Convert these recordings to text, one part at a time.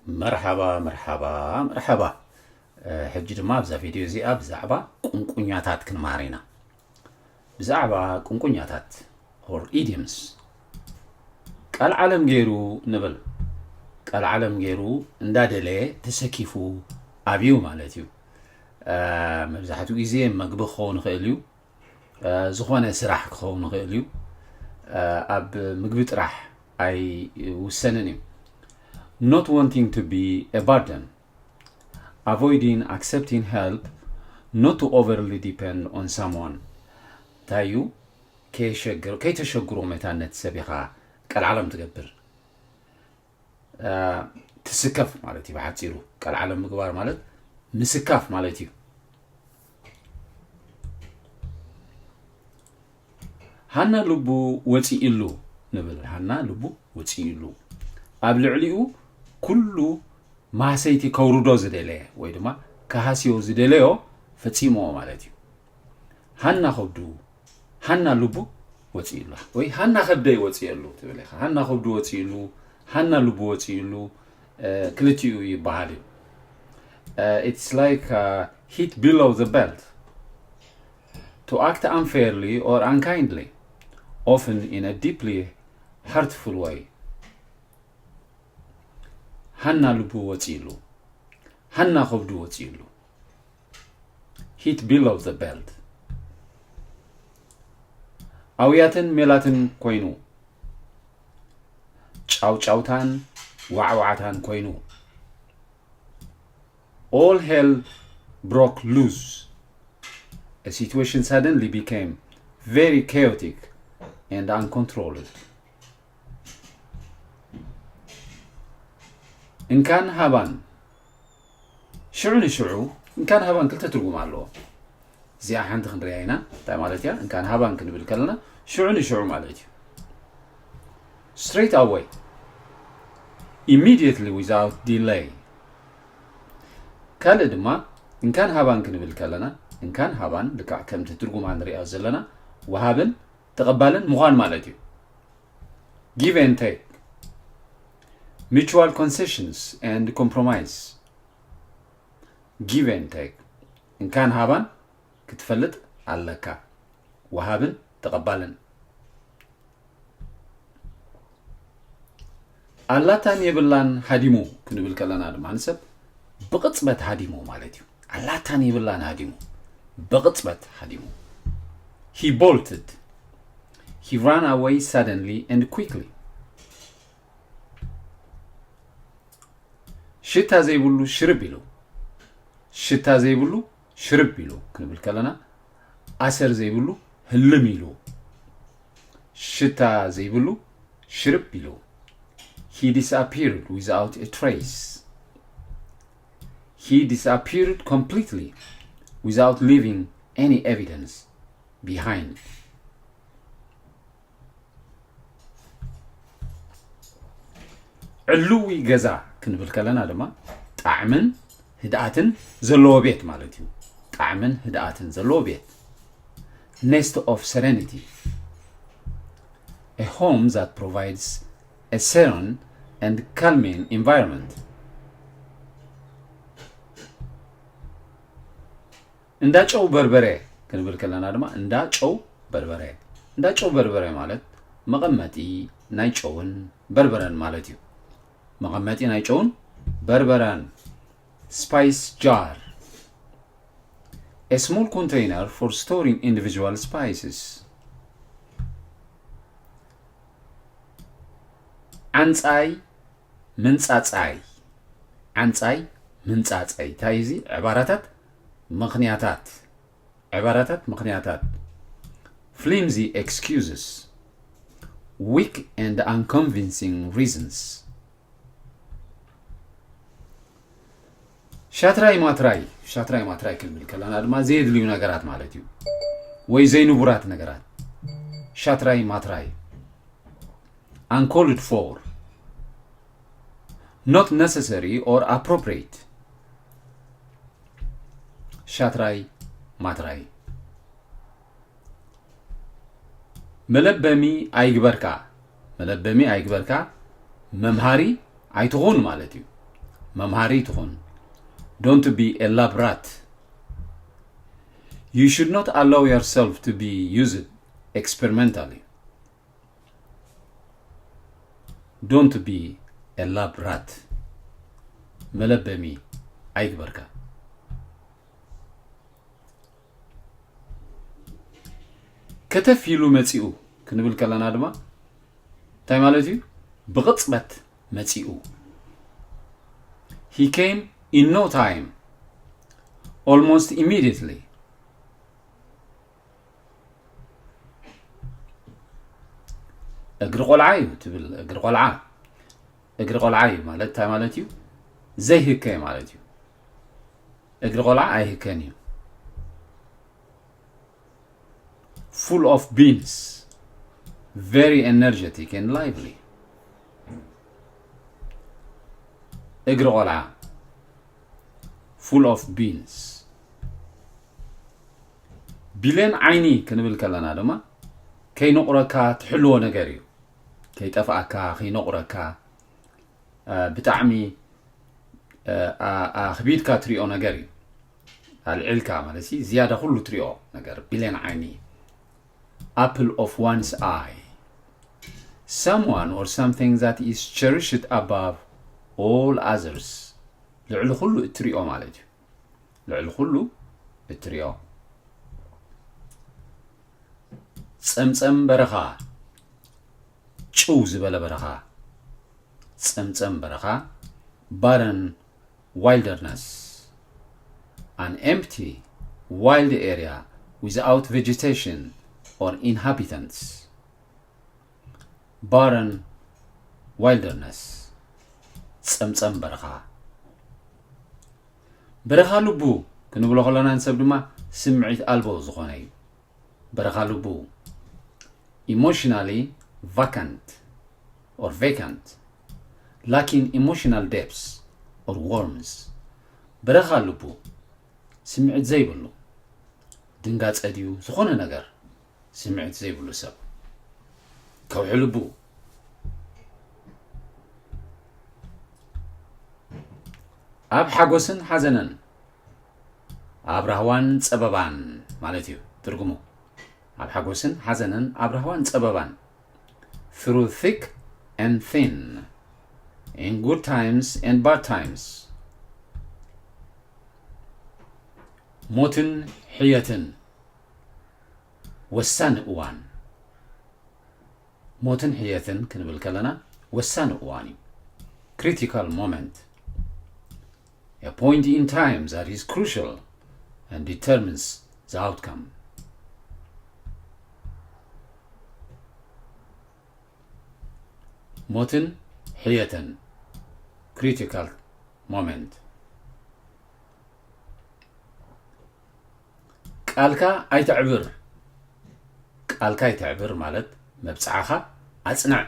መርሓባ መርሓባ መርሓባ። ሕጂ ድማ ኣብዛ ቪድዮ እዚኣ ብዛዕባ ቁንቁኛታት ክንመሃር ኢና። ብዛዕባ ቁንቁኛታት or idioms። ቃል ዓለም ገይሩ ንብል። ቃል ዓለም ገይሩ እንዳደለየ ተሰኪፉ ኣብዩ ማለት እዩ። መብዛሕትኡ ግዜ መግቢ ክኸውን ይኽእል እዩ። ዝኾነ ስራሕ ክኸውን ይኽእል እዩ። ኣብ ምግቢ ጥራሕ ኣይውሰንን እዩ። Not wanting to be a burden. Avoiding accepting help. Not to overly depend on someone. እንታይ እዩ? ከይተሸግሮ መታን ነቲ ሰብ ኢኻ ቀልዓለም ትገብር። ትስከፍ ማለት እዩ። ብሓፂሩ ቀልዓለም ምግባር ማለት ምስካፍ ማለት እዩ። ሃና ልቡ ወፂእሉ ንብል። ሃና ልቡ ወፂእሉ። ኣብ ልዕሊኡ ኩሉ ማህሰይቲ ከውርዶ ዝደለየ ወይ ድማ ክሃስዮ ዝደለዮ ፈፂምዎ ማለት እዩ። ሃና ከብዱ፣ ሃና ልቡ ወፂእሉ ወይ ሃና ከብደይ ወፂእሉ ትብል ኢኻ። ሃና ከብዱ ወፂእሉ፣ ሃና ልቡ ወፂእሉ፣ ክልቲኡ ይበሃል እዩ። It's like hit below the belt. To act unfairly or unkindly, often in a deeply hurtful way. ሃና ልቡ ወፂእሉ፣ ሃና ከብዱ ወፂእሉ። Hit below the belt. ኣውያትን ሜላትን ኮይኑ፣ ጫውጫውታን ዋዕዋዕታን ኮይኑ። All hell broke loose. A situation suddenly became very chaotic and uncontrolled. እንካን ሃባን ሽዑ ንሽዑ። እንካን ሃባን ክልተ ትርጉም ኣለዎ። እዚኣ ሓንቲ ክንሪኣ ኢና። እንታይ ማለት እያ? እንካን ሃባን ክንብል ከለና ሽዑ ንሽዑ ማለት እዩ። Straight away, immediately, without delay. ካልእ ድማ እንካን ሃባን ክንብል ከለና፣ እንካን ሃባን ልክዕ ከምቲ ትርጉማ ንሪኣ ዘለና ወሃብን ተቐባልን ምዃን ማለት እዩ። Give and take, mutual concessions and compromise. Give and take, እንካን ሃባን ክትፈልጥ ኣለካ፣ ወሃብን ተቐባልን። ኣላታን የብላን ሃዲሙ ክንብል ከለና ድማ ንሰብ ብቕጽበት ሃዲሙ ማለት እዩ። ኣላታን የብላን ሃዲሙ፣ ብቕጽበት ሃዲሙ። He bolted. He ran away suddenly and quickly. ሽታ ዘይብሉ ሽርብ ኢሉ። ሽታ ዘይብሉ ሽርብ ኢሉ ክንብል ከለና፣ ኣሰር ዘይብሉ ህልም ኢሉ። ሽታ ዘይብሉ ሽርብ ኢሉ። He disappeared without a trace. He disappeared completely without leaving any evidence behind. ዕሉዊ ገዛ ክንብል ከለና ድማ ጣዕምን ህድኣትን ዘለዎ ቤት ማለት እዩ። ጣዕምን ህድኣትን ዘለዎ ቤት። Nest of serenity. A home that provides a serene and calming environment. እንዳ ጨው በርበረ ክንብል ከለና ድማ እንዳ ጨው በርበረ። እንዳ ጨው በርበረ ማለት መቐመጢ ናይ ጨውን በርበረን ማለት እዩ። መቐመጢ ናይ ጨውን በርበረን። Spice jar. A small container for storing individual spices. ዓንጻይ ምንጻጻይ። ዓንጻይ ምንጻጻይ። እንታይ እዚ? ዕባራታት ምኽንያታት። ዕባራታት ምኽንያታት። Flimsy excuses. Weak and unconvincing reasons. ሻትራይ ማትራይ። ሻትራይ ማትራይ ክንብል ከለና ድማ ዘየድልዩ ነገራት ማለት እዩ፣ ወይ ዘይንቡራት ነገራት። ሻትራይ ማትራይ። Uncalled for. Not necessary or appropriate. ሻትራይ ማትራይ። መለበሚ ኣይግበርካ። መለበሚ ኣይግበርካ፣ መምሃሪ ኣይትኹን ማለት እዩ። መምሃሪ ትኹን። Don't be a lab rat. You should not allow yourself to be used experimentally. Don't be a lab rat. መለበሚ ኣይግበርካ። ከተፍ ኢሉ መጺኡ ክንብል ከለና ድማ እንታይ ማለት እዩ? ብቕጽበት መጺኡ። He came in no time, almost immediately. እግሪ ቆልዓ እዩ ትብል። እግሪ ቆልዓ፣ እግሪ ቆልዓ እዩ ማለት እንታይ ማለት እዩ? ዘይህከ ማለት እዩ። እግሪ ቆልዓ ኣይህከን እዩ። Full of beans, very energetic and lively. እግሪ ቆልዓ፣ full of beans። ቢሌን ዓይኒ ክንብል ከለና ድማ ከይነቑረካ ትሕልዎ ነገር እዩ። ከይጠፍኣካ፣ ከይነቑረካ፣ አ፣ ብጣዕሚ፣ አ፣ አ፣ ኣኽቢድካ ትሪኦ ነገር እዩ። ኣልዒልካ ማለት ሲ ዝያዳ ኩሉ ትሪኦ ነገር። ቢሌን ዓይኒ፣ apple of one's eye, someone or something that is cherished above all others. ልዕሊ ኩሉ እትሪኦ ማለት እዩ። ልዕሊ ኩሉ እትሪኦ። ጸምጸም በረኻ፣ ጭው ዝበለ በረኻ። ጸምጸም በረኻ፣ barren wilderness, an empty wild area without vegetation or inhabitants. Barren wilderness, ጸምጸም በረኻ። በረኻ ልቡ ክንብሎ ከለና ንሰብ ድማ ስምዒት ኣልቦ ዝኾነ እዩ። በረኻ ልቡ፣ emotionally vacant or vacant, lacking emotional depth or warmth. በረኻ ልቡ፣ ስምዒት ዘይብሉ፣ ድንጋጸ ድዩ ዝኾነ ነገር ስምዒት ዘይብሉ ሰብ፣ ከውሒ ልቡ፣ ኣብ ሓጎስን ሓዘንን፣ ኣብ ራህዋን ጸበባን ማለት እዩ ትርጉሙ። ኣብ ሓጎስን ሓዘንን፣ ኣብ ራህዋን ጸበባን፣ through thick and thin, in good times and bad times. ሞትን ሕየትን፣ ወሳኒ እዋን። ሞትን ሕየትን ክንብል ከለና ወሳኒ እዋን እዩ። Critical moment. A point in time that is crucial and determines the outcome. ሞትን ሕየትን፣ critical moment። ቃልካ ኣይተዕብር። ቃልካ ኣይተዕብር ማለት መብጽዓኻ ኣጽንዕ።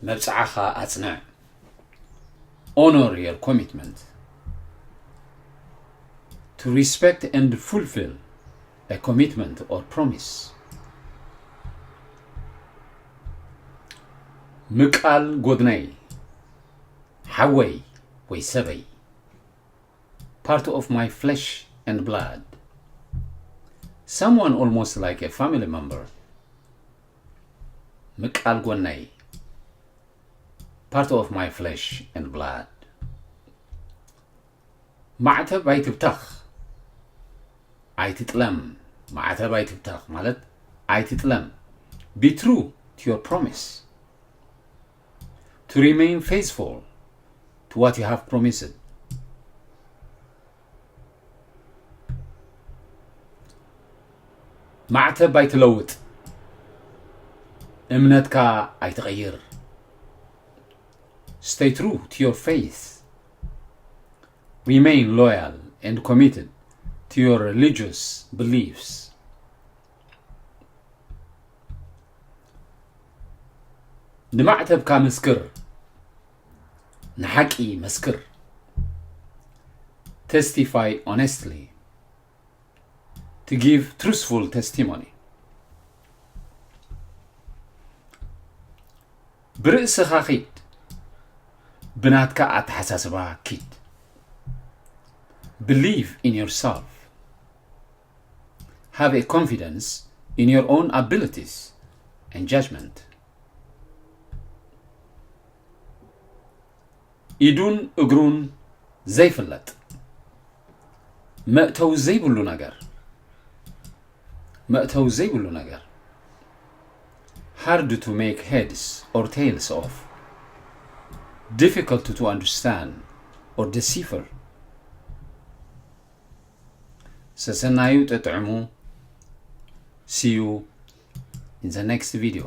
መብጽዓኻ ኣጽንዕ። Honor your commitment. To respect and fulfill a commitment or promise. ምቃል ጎድነይ፣ ሓወይ ወይ ሰበይ። Part of my flesh and blood. Someone almost like a family member. ምቃል ጎነይ። Part of my flesh and blood. ማዕተብ ኣይትብተኽ፣ ኣይትጥለም። ማዕተብ ኣይትብተኽ ማለት ኣይትጥለም። Be true to your promise. To remain faithful to what you have promised. ማዕተብ ኣይትለውጥ፣ እምነትካ ኣይትቐይር። Stay true to your faith. Remain loyal and committed to your religious beliefs. ንማዕተብካ መስክር፣ ንሓቂ መስክር። Testify honestly. To give truthful testimony. ብርእስኻ ኺድ፣ ብናትካ ኣተሓሳስባ ኪድ። Believe in yourself. Have a confidence in your own abilities and judgment. ኢዱን እግሩን ዘይፍለጥ፣ መእተዊ ዘይብሉ ነገር፣ መእተዊ ዘይብሉ ነገር። Hard to make heads or tails of, difficult to understand or decipher. ሰሰናዩ ጥጥዕሙ። See you in the next video.